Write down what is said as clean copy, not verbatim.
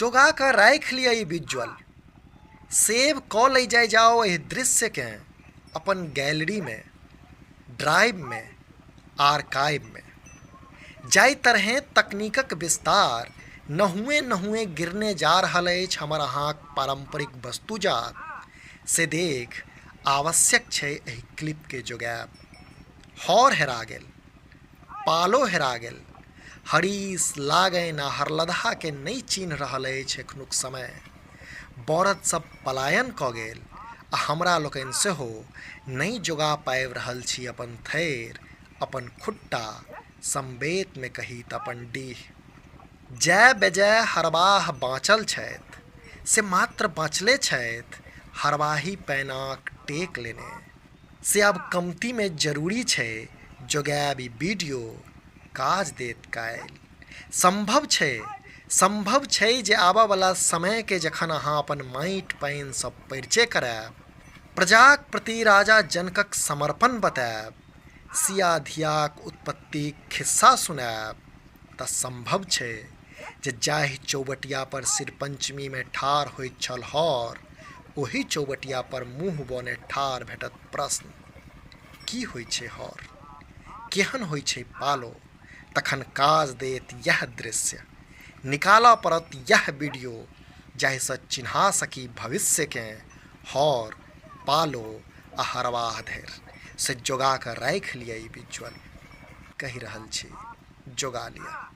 जोगा कऽ राखि लिअ ई विजुअल। सेव कऽ लै जाइ जाउ एहि दृश्यकेँ अपन गैलरीमे, ड्राइवमे, आर्काइवमे। जाहि तरहेँ तकनीकक विस्तार नहुएँ नहुएँ गिरने जा रहल अछि हमर अहाँक पारम्परिक वस्तुजात, से देखि आवश्यक छै एहि क्लिपकेँ जोगायब। हर हेरा गेल। पालो हेरा गेल। हरीस, लागनि आ हरलदहाकेँ नहि चीन्हि रहल अछि एखनुक समय। बरद सभ पलायन कऽ गेल आ हमरा लोकनि सेहो नहि जोगा पाबि रहल छी अपन थैर, अपन खुट्टा, समवेतमे कही तऽ अपन डीह। जै बेजै हरबाह बाँचल छथि से मात्र बाँचले छथि हरबाही पैनाक टेक लेने। से आब कमतीमे जरूरी छै जोगायब ई वीडियो काज देत काल्हि। सम्भव छै सम्भव छै जे आबऽवला समयके जखन अहाँ अपन माटि पानिसँ परिचय करायब, प्रजाक प्रति राजा जनकक समर्पण बतायब, सिया धियाक उत्पत्तिक खिस्सा सुनायब तऽ सम्भव छै जे जाहि चौबटिया पर सिरपञ्चमीमे ठाढ़ होइत छल हर, ओही चौबटिया पर मुँह बौने ठाढ़ भेटत प्रश्न, की होइ छै हर? केहन होइ छै पालो? तखन काज देत यैह दृश्य। निकालऽ पड़त यैह वीडियो जाहिसँ चिन्हा सकी भविष्यकेँ हर, पालो आ हरवाह धरि। से जोगा कऽ राखि लिअ ई विजुअल। कहि रहल छी, जोगा लिअ।